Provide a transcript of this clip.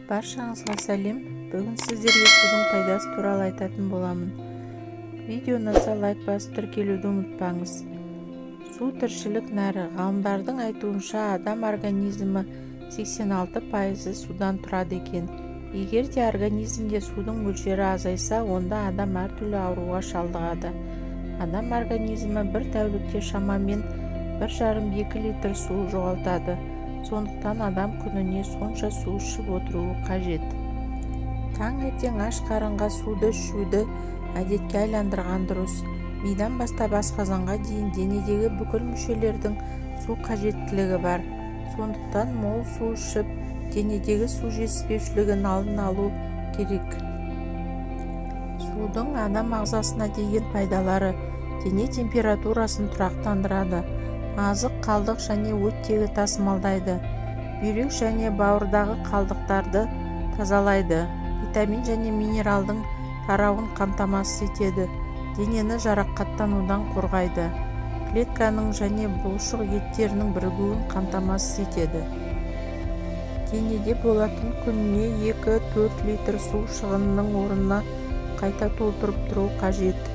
Баршаңызға сәлем! Бүгін сіздерге судың пайдасы туралы айтатын боламын. Видео ұнаса, лайк басып, тіркелуді ұмытпаңыз. Су – тіршілік нәрі. Ғалымдардың айтуынша, адам организмі 86% судан тұрады екен. Егер де организмде судың мөлшері азайса, онда адам әртүрлі ауруға шалдығады. Адам организмі бір тәулікте шамамен 1,5-2 литр су жоғалтады. Сондықтан адам күніне сонша су ішіп отыруы қажет. Таңертең аш қарынға суды ішуді әдетке айландырған дұрыс. Мидан бастап асқазанға дейін денедегі бүкіл мүшелердің су қажеттілігі бар. Сондықтан мол су ішіп, денедегі су жетіспеушілігін алдын алу керек. Судың адам ағзасына деген пайдалары: дене температурасын тұрақтандырады, азық, қалдық және оттегі тасымалдайды, бүйрек және бауырдағы қалдықтарды тазалайды, витамин және минералдың тарауын қамтамасыз етеді, денені жарақаттанудан қорғайды, клетканың және бұлшық еттерінің бірігуін қамтамасыз етеді. Денеде болатын күніне 2-4 литр су шығынының орнына қайта толтырып тұру қажет.